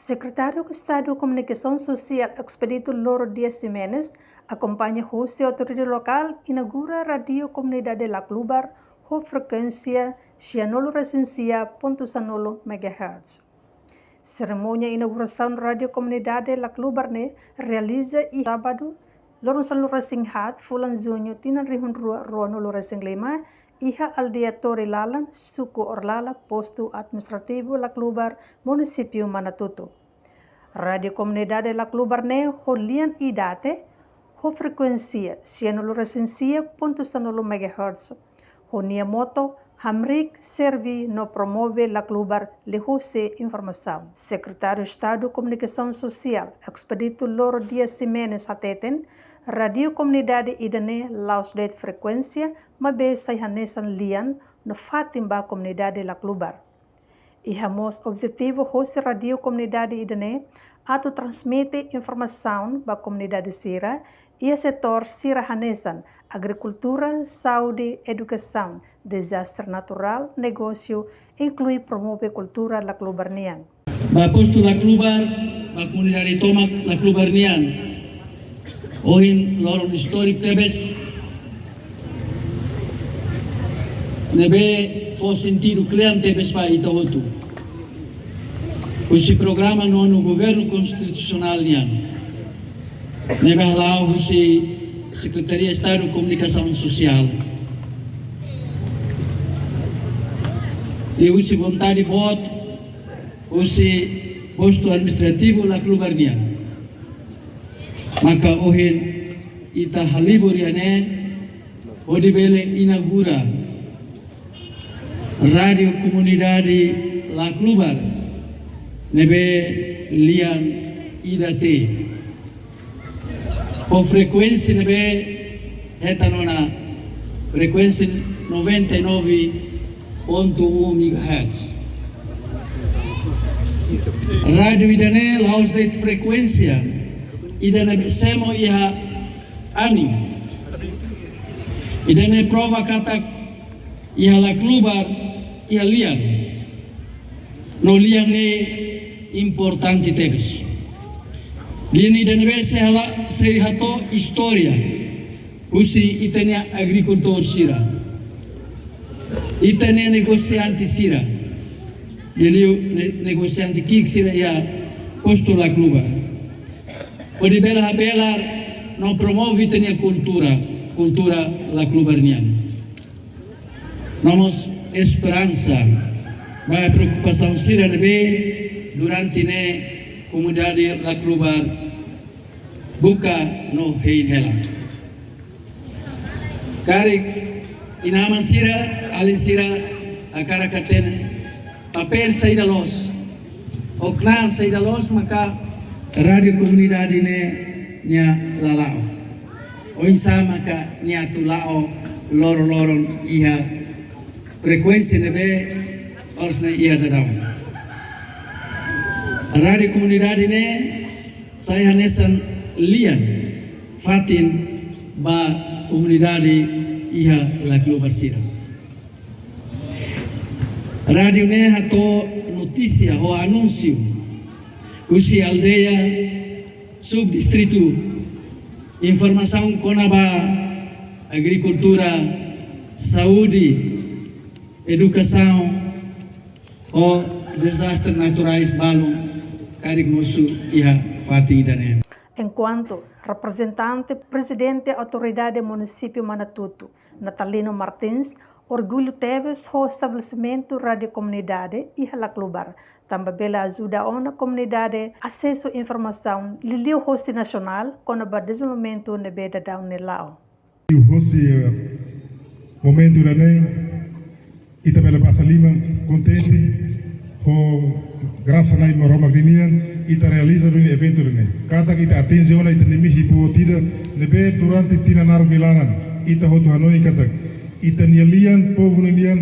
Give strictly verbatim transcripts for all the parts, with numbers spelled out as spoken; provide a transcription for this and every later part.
Sekretáriu Estadu Komunikasaun Sosiál Expedito Loro Dias Ximenes akompaña hosi autoridade lokál inaugura Rádiu Komunidade Laclubar ho frekuénsia sianulu resin sia pontu sanulu megahertz. Serimónia inaugurasaun Rádiu Komunidade Laclubar ne'e realiza iha sábadu, loron sanulu resin haat, fulan juñu, tinan rihun rua ruanulu resin lima, iha aldeia Tori Lalan, suku Orlala, postu administrativu Laclubar, munisípiu Manatuto. Rádiu Komunidade Laclubar ne'e ho lian ida de'it, ho frekuénsia sianulu resin sia pontu sanulu megahertz, ho nia moto, hamriik, serví no promove Laclubar liuhusi informasaun. Sekretáriu Estadu Komunikasaun Sosiál, Expedito Loro Dias Ximenes hateten, rádiu komunidade ida-ne'e la'ós de'it frekuénsia, maibé sai hanesan lian no fatin ba komunidade Laclubar. Iha mós objetivu hosi rádiu komunidade ida-ne'e atu transmite informasaun ba komunidade sira iha setór sira hanesan agrikultura, saúde, edukasaun, dezastre naturál, negósiu, inklui promove kultura Laclubar nian. Ba postu Laclubar, ba komunidade tomak Laclubar nian. Ohin loron istóriku tebes, ne'ebé fó sentidu kle'an tebes ba ita hotu. Husi programa nonu governu konstitusionál nian, ne'ebé hala'o husi Sekretaria Estadu Komunikasaun Sosiál, i husi vontade boot husi postu administrativu Laclubar nian, maka ohin ita halibur iha ne'e hodi bele inaugura Rádiu Komunidade Laclubar, ne'ebé lian ida de'it, ho frekuénsia ne'ebé hetan ona frekuénsia noventa e nove ponto um megahertz. Rádiu ida-ne'e la'ós de'it frekuénsia ida ne'ebé semo iha anin. Ida-ne'e prova katak iha Laclubar iha lian. No lian ne'e importante tebes. Lian ida-ne'ebé sei hala, sei hato'o istória husi ita-nia agrikultór sira, ita-nia negosiante sira, liuliu ne-, negosiante ki'ik sira iha postu Laclubar, hodi bele habelar no promove ita-nia kultura, kultura Laclubar nian. No mós esperansa ba preokupasaun sira ne'ebé durante ne'e komunidade Laclubar buka no hein hela. Karik inan-aman sira, alin sira hakarak hatene papél saida loos, ou knaar saida loos maka rádiu komunidade ne'e nia la la'o. Oinsá maka nia atu la'o loron-loron iha frekuénsia ne'ebé oras ne'e iha daudaun. Rádiu komunidade ne'e sai hanesan lian fatin ba komunidade iha Laclubar sira. Rádiu ne'e hato'o notísia ho anúnsiu husi aldeia, subdistritu, informasaun kona-ba agrikultura, saúde, edukasaun, ho dezastre naturais balun karik mosu iha fatin ida-ne'e. Enkuantu reprezentante Prezidente Autoridade Munisípiu Manatuto, Natalino Martins, orgullu tebes ho estabelesimentu rádiu komunidade iha Laclubar, tanba bele ajuda ona komunidade asesu informasaun liuliu hosi nasionál kona-ba dezenvolvimentu ne'ebé daudaun ne'e la'o. Hosi, eh, momentu ida-ne'e, ita bele basa liman kontente, ho grasa Nai Maromak ninian, ita realiza duni eventu ida-ne'e. Katak ita atinje ona ita-nia mehi boot ida, ne'ebé durante tinan naruk nia laran, ita hotu hanoin katak ita-nia lian, povu nia lian,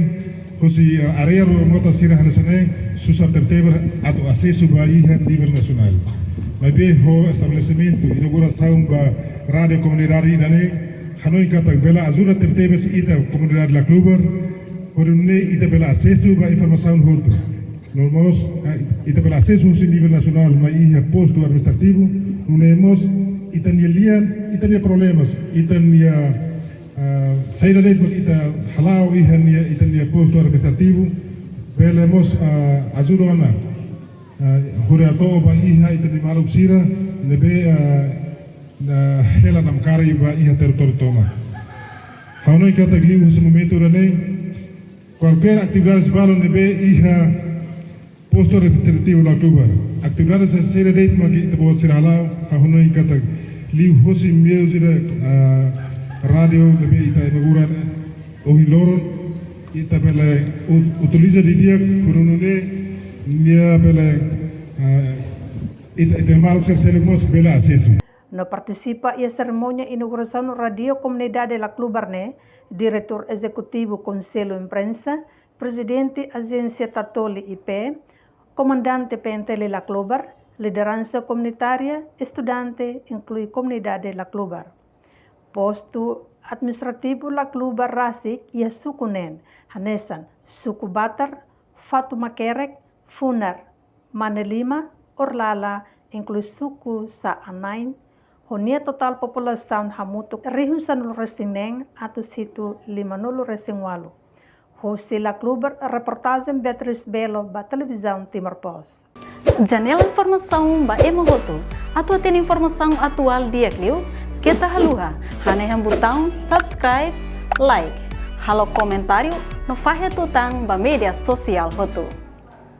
husi área remota sira hanesan ne'e, susar tebetebes atu asesu ba iha nivel nasionál. Maibé ho estabelesimentu, inaugurasaun ba rádiu komunidade ida-ne'e, hanoin katak bele ajuda tebetebes ita komunidade Laclubar, hodi nune'e ita bele asesu ba informasaun hotu. No mós, ah, ita bele asesu husi nivel nasionál mai iha postu administrativu, nune'e mós ita-nia lian, ita-nia problemas, ita-nia, ah, saida de'it mak ita hala'o iha nia, ita-nia postu administrativu, bele mós, ah, ajuda ona, ah, hodi atu ba iha ita-nia maluk sira ne'ebé, ah, hela namkari ba iha territóriu tomak. Ha'u hanoin katak liuhusi momentu ida-ne'e, kualkér atividade balu ne'ebé iha postu administrativu Laclubar. Atividade saida de'it mak ita-boot sira hala'o, ha'u hanoin katak liuhusi meius ida, ah, rádiu ne'ebé ita inaugura ohin loron, ita bele ut-, utiliza didi'ak, hodi nune'e nia bele, ah, ita, ita maluk sira seluk mós bele asesu. No partisipa iha serimónia inaugurasaun Rádiu Komunidade Laclubar ne'e, Diretór Ezekutivu Konsellu Imprensa, Prezidente Ajénsia Tatoli I P, Komandante P N T L Laclubar, lideransa komunitária, estudante, inklui komunidade Laclubar. Postu administrativu Laclubar rasik iha suku neen, hanesan suku Batar, Fatumakerek, Funar, Manelima, Orlala, inklui suku Sa'anain, ho nia totál populasaun hamutuk rihun sanulu-resin-neen atus hitu lima-nulu-resin-ualu. Husi Laclubar, reportajen Beatriz Belo ba Televizaun Timor Post. Janela informasaun ba ema hotu. Atu hatene informasaun atuál di'ak liu, keta haluha hanehan butaun subscribe, like, halo komentáriu no fahe tutan ba média sosiál hotu.